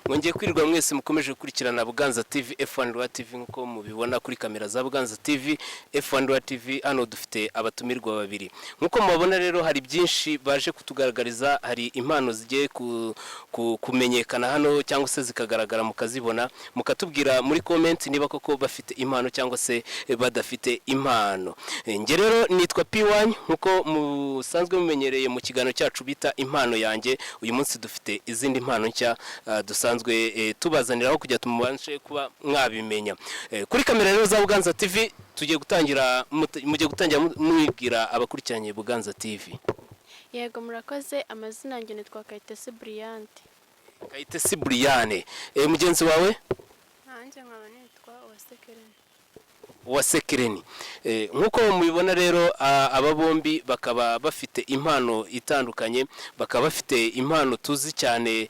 Mwongeye kwirirwa mwese mukomeje gukurikirana Buganza TV, F1 Rwa TV. Nk'uko mubibona kuri kamera za Buganza TV, F1 Rwa TV, hano dufite abatumirwa babiri. Nk'uko mubabona rero, hari byinshi baje kutugaragariza, hari impano zigiye kumenyekana hano cyangwa se zikagaragara, mukazibona, mukatubwira muri comment niba koko bafite impano cyangwa se badafite impano. Njye rero nitwa P1, nk'uko musanzwe mumenyereye mu kiganiro cyacu bita Impano Yanjye. Uyu munsi dufite izindi mpano nshya dusanzwe tubazaniraho kugira tumubashe kuba mwabimenya. Kuri kamera rero za Buganza TV tugiye gutangira, mugiye gutangira mwibwira abakurikiranye Buganza TV. Yego, murakoze. Amazina yanjye nitwa Kayitesi Buriyante. Kayitesi Buriyane. Mugenzi wawe? Nanjye nkaba nitwa Uwasekereni. Uwasekereni. Nk'uko mubibona rero, aba bombi bakaba bafite impano itandukanye, bakaba bafite impano tuzi cyane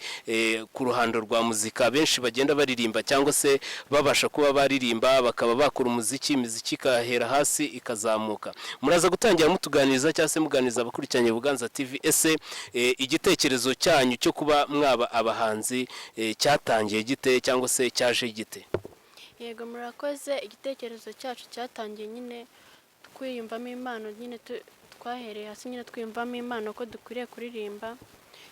ku ruhando rwa muzika. Benshi bagenda baririmba cyangwa se babasha kuba baririmba, bakaba bakora umuziki, imiziki ikahera hasi ikazamuka. Muraza gutangira mutuganiriza cyangwa se muganiriza abakurikiranye Buganza TV. Ese igitekerezo cyanyu cyo kuba mwaba abahanzi cyatangiye gite cyangwa se cyaje gite? Yego, murakoze. Igitekerezo cyacu cyatangiye nyine twiyumvamo impano nyine, twahereye hasi nyine twiyumvamo impano ko dukwiriye kuririmba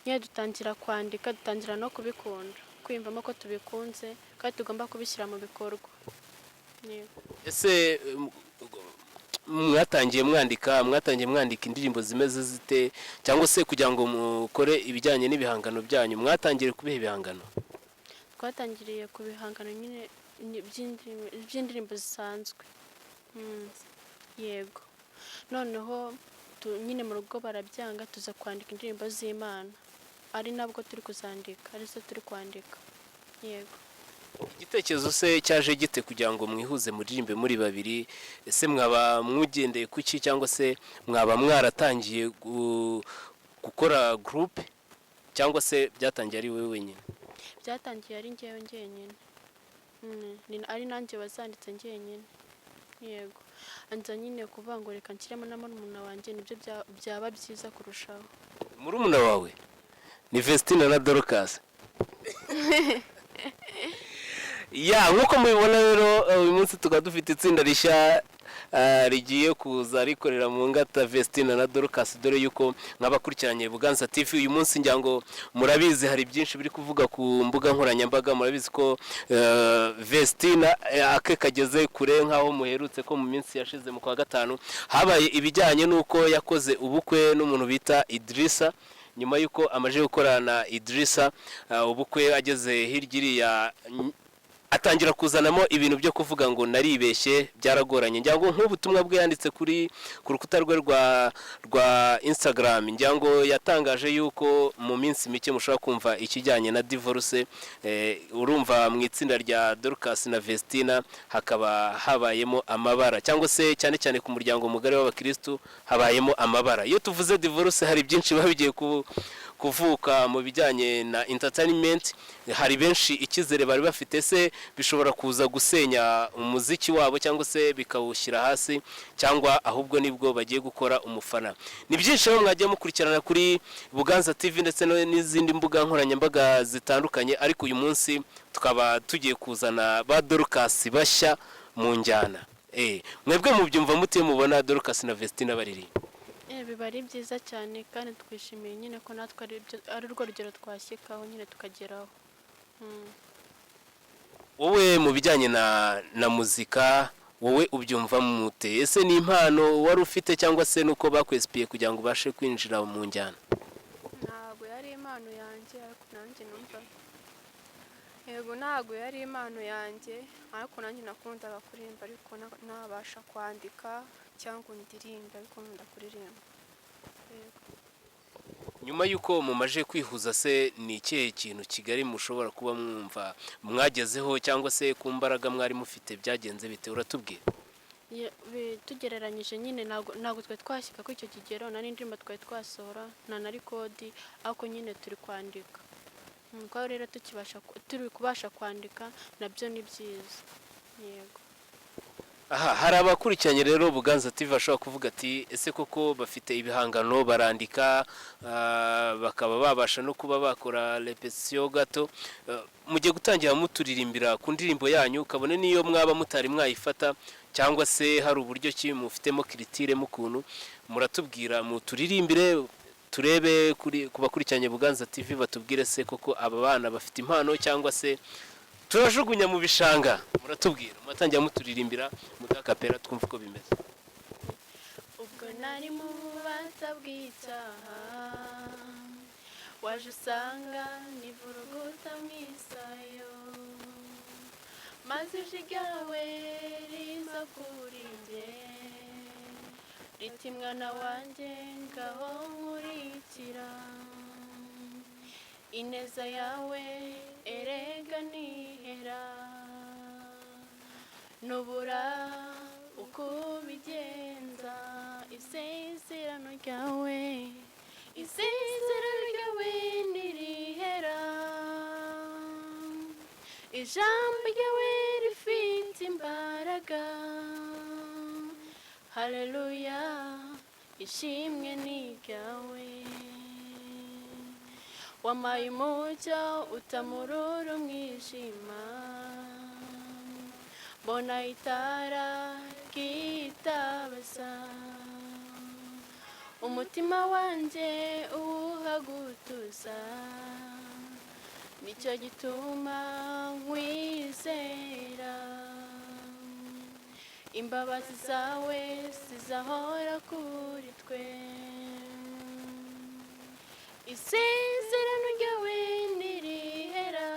nyine, dutangira kwandika, dutangira no kubikunda, kwiyumvamo ko tubikunze kandi tugomba kubishyira mu bikorwa. Yego. Ese mwatangiye mwandika indirimbo zimeze zite, cyangwa se kugira ngo mukore ibijyanye n'ibihangano byanyu mwatangiriye kubiha ibihangano? Twatangiriye ku bihangano nyine by'indirimbo zisanzwe. Yego, noneho nyine mu rugo barabyanga, tuza kwandika indirimbo z'Imana, ari nabwo turi kuzandika, arizo turi kwandika, yego. Igitekerezo se cyaje gite kugira ngo mwihuze muririmbe muri babiri? Ese mwaba mugendeye kuki, cyangwa se mwaba mwaratangiye gukora groupe, cyangwa se byatangiye ari wowe wenyine? Byatangiye ari njyewe njyenyine. Ari nanjye wazanditse njyenyine, yego. Anza nyine kuvuga ngo reka nshyiremo na murumuna wanjye, nibyo byaba byiza kurushaho. Murumuna wawe ni Vestine na Dorcas. Ya, nk'uko mubibona rero, uyu munsi tukaba dufite itsinda rishya rigiye kuza rikorera mu ngata, Vestine na Dorcas. Dore yuko nk'abakurikiranye Buganza TV uyu munsi, ngira ngo murabizi, hari byinshi biri kuvuga ku mbuga nkoranyambaga. Murabizi ko Vestine ake kageze kure, nk'aho muherutse ko mu minsi yashize mu kwa gatanu habaye ibijyanye n'uko yakoze ubukwe n'umuntu bita Idrissa. Nyuma y'uko amaze gukorana na Idrissa ubukwe, ageze hirya iriya atangira kuzanamo ibintu byo kuvuga ngo naribeshye, byaragoranye. Ngira ngo nk'ubutumwa bwe yanditse ku rukuta rwe rwa Instagram, ngira ngo yatangaje yuko mu minsi mike mushobora kumva ikijyanye na divorce. Urumva mu itsinda rya Dorcas na Vestina hakaba habayemo amabara, cyangwa se cyane cyane ku muryango mugari w'abakristu habayemo amabara. Iyo tuvuze divorce, hari byinshi biba bigiye kuvuka mu bijyanye na entertainment. Hari benshi icyizere bari bafite se bishobora kuza gusenya umuziki wabo, cyangwa se bikawushyira hasi, cyangwa ahubwo nibwo bagiye gukora umufana. Ni byinshi rero mwagiye mukurikirana kuri Buganza TV ndetse n'izindi mbuga nkoranyambaga zitandukanye, ariko uyu munsi tukaba tugiye kuzana ba Dorcas bashya mu njyana. Mwebwe mubyumva mute mubona Dorcas na Vestina baririmba? Biba ari byiza cyane, kandi twishimiye nyine ko natwe ari rwo rugero twashyikaho nyine tukageraho. Wowe mu bijyanye na muzika, wowe ubyumva mute? Ese ni impano wari ufite, cyangwa se nuko bakwesipiye kugira ngo ubashe kwinjira mu njyana? Ntabwo yari impano yanjye, ariko nanjye numva, yego, ntabwo yari impano yanjye, ariko nanjye nakundaga kuririmba, ariko ntabasha kwandika cyangwa ndirimbe, ariko nkunda kuririmba, yego. Nyuma y'uko mumaje kwihuza se, ni ikihe kintu kigali mushobora kuba mwumva mwagezeho, cyangwa se ku mbaraga mwari mufite byagenze bite? Uratubwira. Tugereranyije nyine, ntabwo twari twashyika kuri icyo kigero, nta n'indirimbo twari twasohora, nta na record, ariko nyine turi kwandika. Kuba rero turi kubasha kwandika nabyo ni byiza, yego. Aha hari abakurikiranye rero Buganza TV bashobora kuvuga ati: "Ese koko bafite ibihangano, barandika, bakaba babasha no kuba bakora répétition gato?" Mugiye gutangira muturirimbira ku ndirimbo yanyu, kabone n'iyo mwaba mutari mwayifata, cyangwa se hari uburyo ki mufitemo kiritire mukuntu muratubwira, muturirimbire turebe kuri ku bakurikiranye Buganza TV, batubwire se koko aba bana bafite impano cyangwa se turajugunya mu bishanga. Muratubwira, muratangira muturirimbira mudakapera, twumva uko bimeze. Ubwo nari mu bubata bw'icyaha, waje usanga nivuruguta mu isayo, maze ijwi ryawe riza kuri njye riti: 'Mwana wanjye, ngaho nkurikira. Ineza yawe erega ntihera, nubura uko ubigenza. Isezerano ryawe, isezerano ryawe ntirihera. Ijambo ryawe rifite imbaraga. Haleluya, ishimwe ni iryawe. Wampaye umucyo utamurura umwijima, mbona itara ryitabaza. Umutima wanjye uwuhagutuza, nicyo gituma nkwizera. Imbabazi zawe zizahora kuri twe. Isezerano ryawe ntirihera.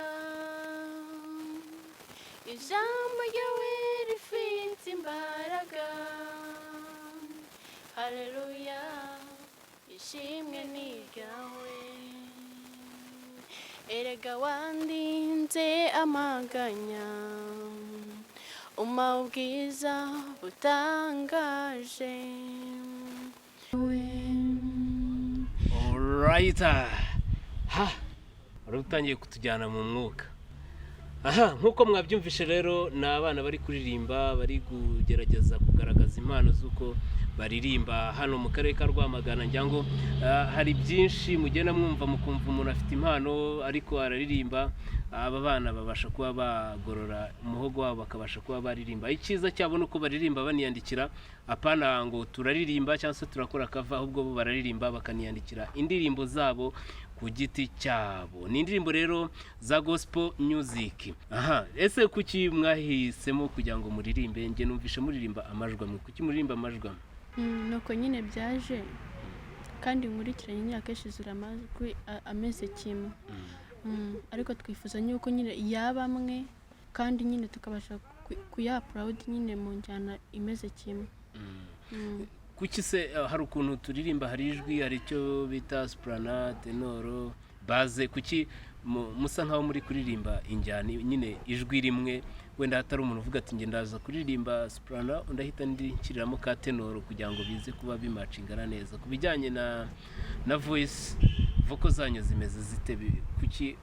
Ijambo ryawe rifite imbaraga. Haleluya, ishimwe ni iryawe. Erega wandinze amaganya, umpa ubwiza butangaje." Alright. Ha, wari utangiye kutujyana mu mwuka. Aha, nk'uko mwabyumvishe rero, ni abana bari kuririmba, bari kugerageza kugaragaza impano z'uko baririmba hano mu karere ka Rwamagana. Ngira ngo hari byinshi mugenda mwumva, mukumva umuntu afite impano ariko araririmba. Aba bana babasha kuba bagorora umuhogo wabo, bakabasha kuba baririmba. Icyiza cyabo ni uko baririmba baniyandikira, apana ngo turaririmba cyangwa se turakora cover, ahubwo bo bararirimba bakaniyandikira indirimbo zabo ku giti cyabo. Ni indirimbo rero za gospel music. Aha, ese kuki mwahisemo kugira ngo muririmbe? Njye numvishe muririmba amajwi amwe. Kuki muririmba amajwi amwe? Nuko nyine byaje, kandi nkurikiranye imyaka ishize amajwi ameze kimwe. Ariko twifuza yuko nyine yaba amwe, kandi nyine tukabasha kuya proud nyine mu njyana imeze kimwe. Kuki se hari ukuntu turirimba, hari ijwi, hari icyo bita soprano, ténor, basse, kuki musa nkaho muri kuririmba injyana nyine ijwi rimwe? Wenda hatari umuntu uvuga ati: "Njye ndaza kuririmba soprano, undi ahita nshyiriramo ka ténor," kugira ngo bize kuba bimacingana neza. Ku bijyanye na voice, vocal zanyu zimeze zite? Kuki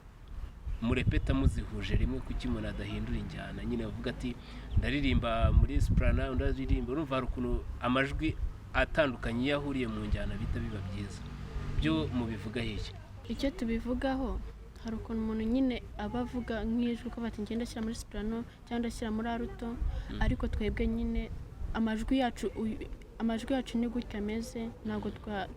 murepeta muzihuje rimwe? Kuki umuntu adahindura injyana nyine, avuga ati: "Ndaririmba muri soprano," undi aririmba? Urumva hari ukuntu amajwi atandukanye iyo ahuriye mu njyana bihita biba byiza. Byo mubivugaho iki? Icyo tubivugaho, hari ukuntu umuntu nyine aba avuga nk'ijwi ko bati: "Ngenda ashyira muri soprano cyangwa ndashyira muri alto," ariko twebwe nyine amajwi yacu ni gutya ameze. Ntabwo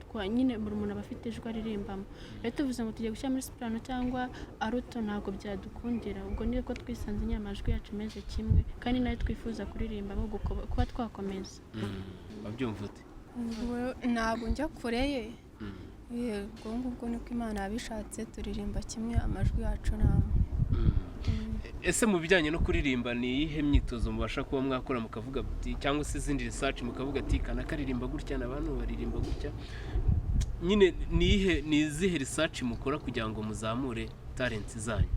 twa nyine buri muntu aba afite ijwi aririmbamo. Rero tuvuze ngo tugiye gushyira muri soprano cyangwa alto, ntabwo byadukundira. Ubwo niko twisanze nyine amajwi yacu ameze kimwe, kandi nayo twifuza kuririmbamo kuba twakomeza. Wabyumva ute? Ntabwo njya kure ye. Ubwo ngubwo niko Imana yabishatse, turirimba kimwe, amajwi yacu ni amwe. Ese mu bijyanye no kuririmba, ni iyihe myitozo mubasha kuba mwakora, mukavuga ati, cyangwa se izindi research, mukavuga ati: "Kanakaririmba gutya, na bantu baririmba gutya"? Nyine ni iyihe, ni izihe research mukora kugira ngo muzamure talent zanyu?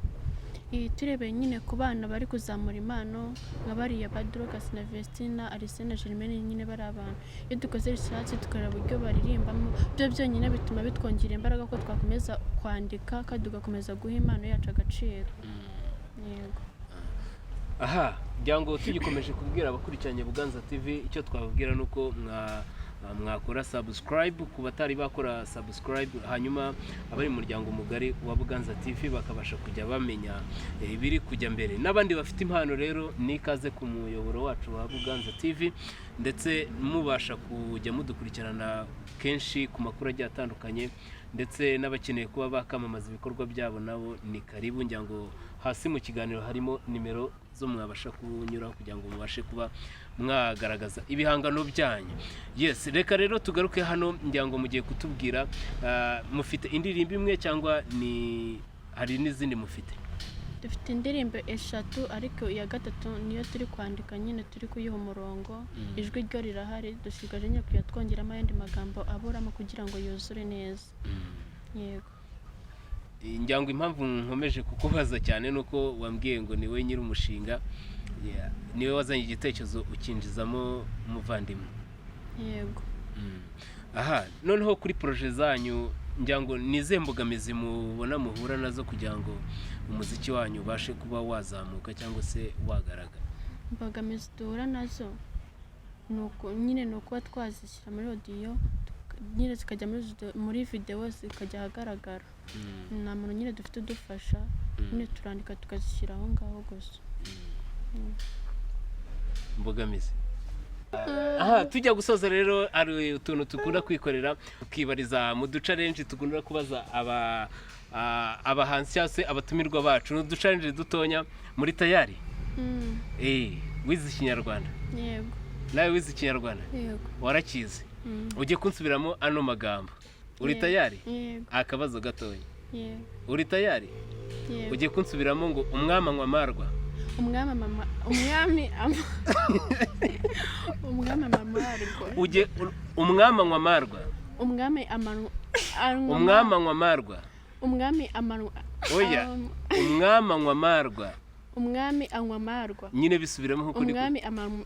Iyi turebeye nyine ku bana bari kuzamura impano nka bariya ba Dorcas na Vestina, Arsene na Germaine, nyine bari abantu, iyo dukoze research tukareba uburyo baririmbamo, byo byonyine bituma bitwongera imbaraga ko twakomeza kwandika kandi tugakomeza guha impano yacu agaciro. Yego. Aha ngira ngo tugikomeje kubwira abakurikiranye Buganza TV, icyo twababwira ni uko mwakora subscribe ku batari bakora subscribe, hanyuma abari mu muryango mugari wa Buganza TV bakabasha kujya bamenya ibiri kujya mbere. N'abandi bafite impano rero, ni ikaze ku muyoboro wacu wa Buganza TV, ndetse mubasha kujya mudukurikirana kenshi ku makuru agiye atandukanye, ndetse n'abakeneye kuba bakamamaza ibikorwa byabo nabo ni karibu. Ngira ngo hasi mu kiganiro harimo nimero zo mwabasha kunyuraho kugira ngo mubashe kuba mwagaragaza ibihangano byanyu. Yes, reka rero tugaruke hano. Ngira ngo mugiye kutubwira, mufite indirimbo imwe cyangwa ni hari n'izindi mufite? Dufite indirimbo eshatu, ariko iya gatatu niyo turi kwandika nyine, turi kuyiha umurongo. Ijwi ryo rirahari, dusigaje nyine kujya twongeramo ayandi magambo aburamo kugira ngo yuzure neza. Yego. Ngira ngo impamvu nkomeje kukubaza cyane ni uko wambwiye ngo niwe nyiri umushinga, yeah, niwe wazanye igitekerezo ukinjizamo umuvandimwe. Yego. Aha noneho kuri projet zanyu, ngira ngo ni izihe mbogamizi mubona muhura nazo kugira ngo umuziki wanyu ubashe kuba wazamuka cyangwa se wagaragara? Imbogamizi duhura nazo ni uku nyine, ni ukuba twazishyira muri audio, nyine zikajya muri videwo, zikajya ahagaragara. Nta muntu nyine dufite udufasha. Nyine turandika tukazishyira aho ngaho gusa. Imbogamizi. Aha tujya gusoza rero, hari utuntu dukunda kwikorera, tukibariza mu duchallenge dukunda kubaza abahanzi cyangwa se abatumirwa bacu. Ni uduchallenge dutonya. Muri tayari? Mm. Wize Ikinyarwanda? Yego. Nawe wize Ikinyarwanda? Yego. Warakize? Mm. Ujye kunsubiramo ano magambo. Uri Yego. tayari? Yego. Akabazo gatoya. Yego. Uri tayari? Yego. Ugiye kunsubiramo ngo umwami anywa amarwa. Umwami mama, umwami ama, umwami amamarwa. Ujye umwami anywa amarwa. Umwami amanwa anywa. Umwami anywa amarwa. Umwami amanwa. Oya. Umwami anywa amarwa. Umwami anywa amarwa. Nyine bisubiremo nkuko uri. Umwami amanwa,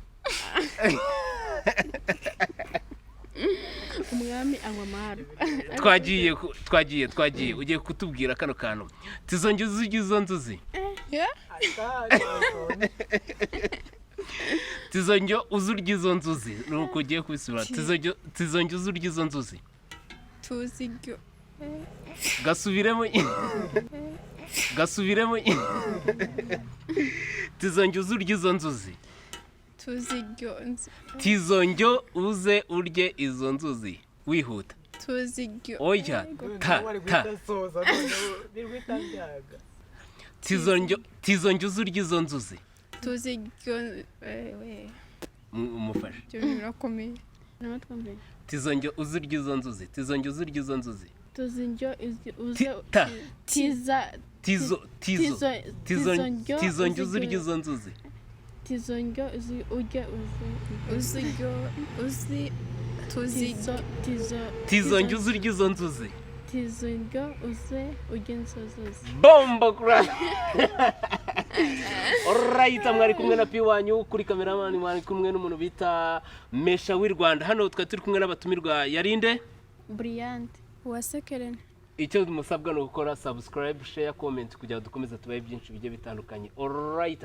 umwami anywa amarwa. Twagiye, ugiye kutubwira kano kantu: tizongera uzurya izo nzuzi. Yeah? Tizongera uzurya izo nzuzi, ni uko ugiye kubisubira. Tizongera uzurya izo nzuzi. Tuzi iryo. Gasubiremo, gasubiremo: tizongera uzurya izo nzuzi. Tuzi iryo nzu. Tizongera uze urye izo nzuzi, wihuta. Tuzi iryo. Oya, ta ta. Guhita noneho birwita byaga. Tizongera uzurya izo nzuzi. Tuzi iryo we. Umufashe. Ibyo bintu birakomeye. Nawe twumve. Tizongera uzurya izo nzuzi, tizongera uzurya izo nzuzi. Tuzi indyo uze. Ta. Tiza. Tizo, tizo. Tizo. Tizo. Ndyo. Tizongera uzurya izo nzuzi. Tizo ndyo uzi urye uzi. Uzi iryo uzi tuzi. Tizo, tizo. Tizongera uzurya izo nzuzi. Tizo ndyo uze urye inzozi. Bombo kura. Alright, mwari kumwe na P wanyu kuri kameramani, mwari kumwe n'umuntu bita Mesha w'i Rwanda. Hano twari turi kumwe n'abatumirwa, yarinde? Buriyante. Uwasekerene. Icyo musabwa ni ugukora subscribe, share, comment kugira ngo dukomeze tubahe byinshi bigiye bitandukanye. Alright.